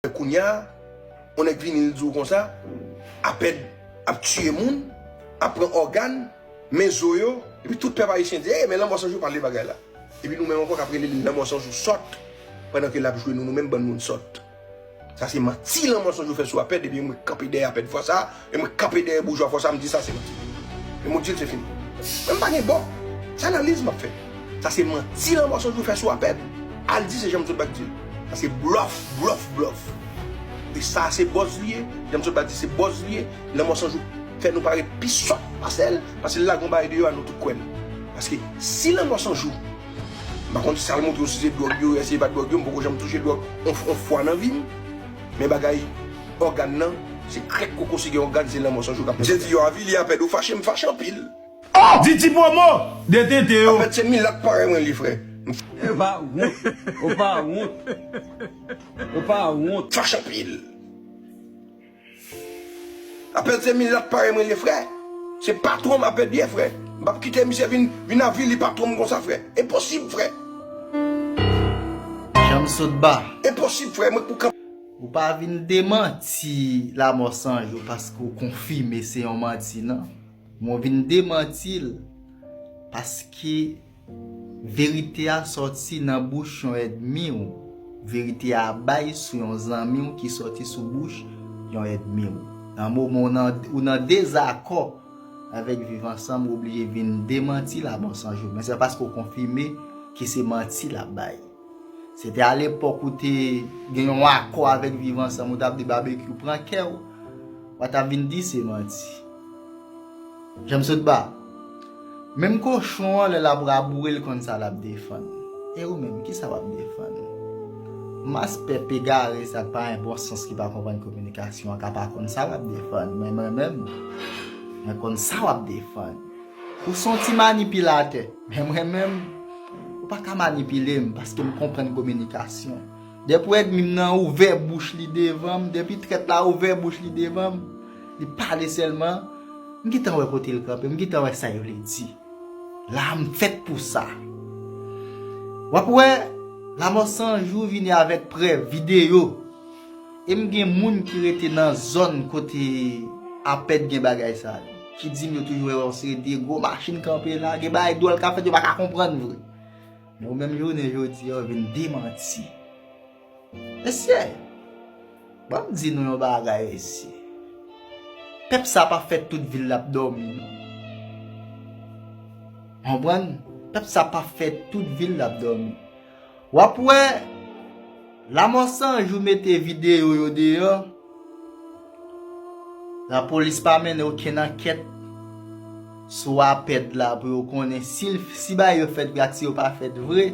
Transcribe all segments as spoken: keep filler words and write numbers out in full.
Kounye a, yon nèg vini, l di w konsa, Apèd ap tiye moun, ap pran ògàn, men zo yo, epi tout pèp ayisyen di, "Ey, men Lanmò San Jou pale bagay la." Epi nou menm ankò k ap rele l Lanmò San Jou sòt, pandan ke l ap jwe nou, nou menm bann moun sòt. Sa se manti Lanmò San Jou fè sou Apèd, epi mwen kanpe dèyè Apèd fwa sa, e mwen kanpe dèyè boujwa fwa sa, m di sa se manti. E mwen di l se fini. Men m pa gen bò. Se analiz m ap fè. Sa se manti Lanmò San Jou fè sou Apèd. Al di se Jean Claude Bach di l. Sa se blòf, blòf, blòf. E sa se bòz li ye. Jean Claude Bach di se bòz li ye. Lanmò San Jou fè nou parèt pi sòt pase l, paske l lage yon bagay deyò a nou tout kwè l. Paske si Lanmò San Jou, m pa konn sa l montre w, si se dwòg yo, èske se pa dwòg yo, m poko janm touche dwòg yon, yon fwa nan vi m. Men bagay ògàn nan, se krèk koko, si gen ògàn, se Lanmò San Jou k ap. Misye di yo avili Apèd, ou fache, m fache anpil. Di ti pwomo de tenten yo. Apèd se milat parèy mwen li, frè. Ou pa wont, ou pa wont, ou pa wont. Fache anpil. Apèd se milat parèy mwen li, frè. Se patwon m Apèd ye, frè. M p ap kite misye vin, vin avili patwon m konsa, frè. Enposib, frè. Janm sot ba. Enposib, frè. Mwen pou kanpe. Ou pa vin demanti Lanmò San Jou paske w konfime se yon manti, non. Men w vin demanti l paske verite a sòti nan bouch yon ènmi w. Verite a bay sou yon zanmi w ki sòti sou bouch yon ènmi w. Nan moman w nan, ou nan dezakò avèk Viv Ansanm, ou oblije vin demanti Lanmò San Jou. Men se paske w konfime ke se manti l ap bay. Se te alepòk ou te gen yon akò avèk Viv Ansanm, ou t ap di Babekyou pran kè w, w pa t ap vin di se manti. Janm sot ba. Menm kochon an, lè l ap raboure, l konn sa l ap defann. E ou menm, kisa w ap defann? Mas pèp egare sa k pa gen bon sans, ki pa konprann kominikasyon an, ka pa konn sa l ap defann. Men mwen menm, mwen konn sa w ap defann. Ou se yon ti manipilatè. Men mwen menm, ou pa ka manipile m paske m konprann kominikasyon. Depi w ènmi m nan ouvè bouch li devan m, depi trèt la ouvè bouch li devan m, li pale sèlman, m gentan wè kote l kanpe, m gentan wè sa yo vle di. La a m fèt pou sa. W ap wè, Lanmò San Jou vini avèk prèv, videyo. E m gen moun ki rete nan zòn kote Apèd gen bagay sa yo, ki di m yo toujou wè yon seri de gwo machin kanpe la, gen bagay dwòl k ap fèt, yo pa ka konprann vre. Men ou menm jounen jodi a, w vin demanti. Mesye, ban m di nou yon bagay, mesye. Pèp sa pa fè tout vi l ap dòmi, non. Konprann? Pèp sa pa fè tout vi l ap dòmi. W ap wè, Lanmò San Jou mete videyo yo deyò. Lapolis pa mennen okenn ankèt sou Apèd la pou yo konnen si l, si bagay yo fèt vre ak si yo pa fèt vre.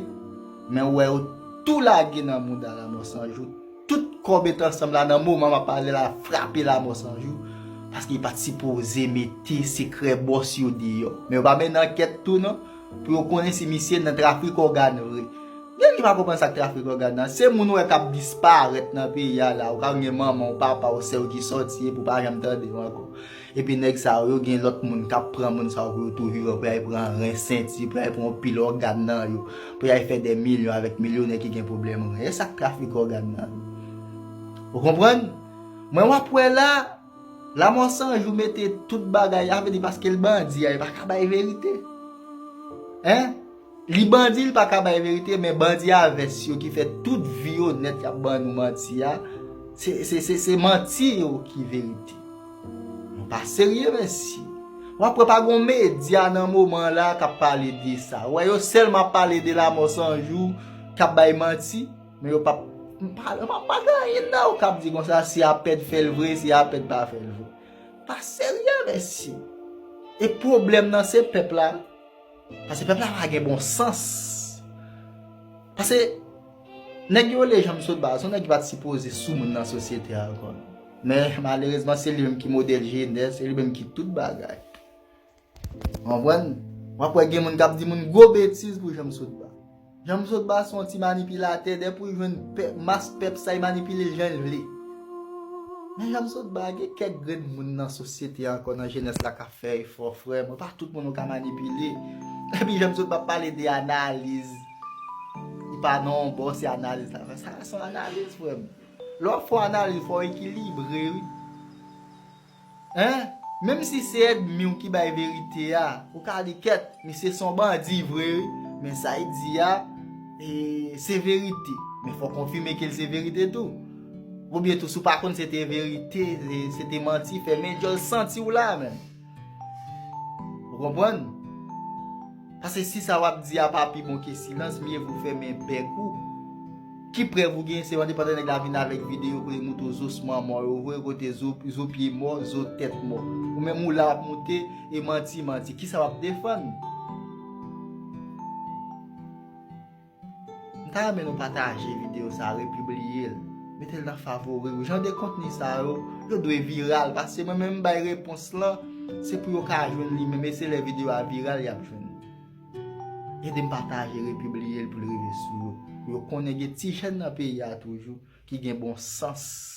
Men ou wè yo tou lage nan mouda Lanmò San Jou. Tout kò Mete Ansanm la nan moman m ap pale la frape Lanmò San Jou. Paske li pa t sipoze mete sekrè bòs yo deyò. Men yo pa mennen ankèt tou non. Pou yo konnen si misye nan trafik ògàn vre. Gen ki pa konprann sa k trafik ògàn nan. Se moun ou wè k ap disparèt nan peyi a la. Ou ka gen manman w, papa w, sè w ki sòti epi w pa janm tande yo ankò. Epi nèg sa yo, yo gen lòt moun k ap pran moun sa yo pou yo tou vivan, pou y al pran ren, senti, pou y al pran yon pil ògàn nan yo, pou y al fè dè milyon avèk milyonè ki gen pwoblèm ren. E sa k trafik ògàn nan. Ou konprann? Mwen w ap wè la, Lanmò San Jou mete tout bagay, sa vle di paske l bandi a, li pa ka bay verite. Hein? Li bandi, li pa ka bay verite, men bandi a vès yo ki fè tout vi yo nèt y ap ban nou manti a, se, se, se, se manti yo ki verite. Nou pa serye, mesye. W ap wè pa gon medya nan moman la k ap pale de sa. Ou wè yo sèlman ap pale de Lanmò San Jou k ap bay manti. Men yo p ap, m pa, m pa, pa gen anyen nan yo k ap di konsa si Apèd fè l vre, si Apèd pa fè l vre. Pa serye, mesye. E pwoblèm nan se pèp la. Paske pèp la pa gen bon sans. Paske nèg yo rele Janm Sot Ba, se yon nèg ki pa t sipoze sou moun nan sosyete a ankò. Men malerezman, se li menm ki modèl jenès, se li menm ki tout bagay. Konprann? W ap wè gen moun k ap di moun gwo betiz pou Janm Sot Ba. Janm Sot Ba se yon ti manipilatè, depi w jwenn pèp, mas pèp sa, li manipile l jan l vle. Men Janm Sot Ba, gen kèk grenn moun nan sosyete a ankò, nan jenès la k ap fè efò, frè m. Pa tout moun ou ka manipile. Epi Janm Sot Ba ap pale de analiz. Li pa nan yon bò, se analiz la. Sa se yon analiz, frè m. Lè w ap fè analiz, fò w ekilibre, wi. Hein? Menm si se ènmi w ki bay verite a, ou ka di, kèt, misye se yon bandi vre, wi. Men sa l di a, e, se verite. Men fò w konfime ke l se verite tou. Oubyen tou, si w pa konn se te verite, se, se te manti, fèmen djòl santi w la menm. Ou konprann? Paske si sa w ap di a pa pi bon ke silans, mye vo fèmen bèk ou. Ki prèv ou gen? Se mande pandan nèg la vin avèk videyo kote l montre w zo manman yo vre, kote zo, zo pye mò, zo tèt mò. Ou menm ou la w ap monte e manti, manti. Kisa w ap defann? M ta renmen nou pataje videyo sa, repibliye l. Mete l nan favori. Jan de kontni sa yo, yo dwe viral. Paske mwen menm m bay repons lan, se pou yo ka jwenn li menm. E se lè videyo a viral, y ap jwenn li. Ede m pataje, repibliye l pou l rive sou yo. Pou yo konnen gen ti jèn nan peyi a toujou ki gen bon sans.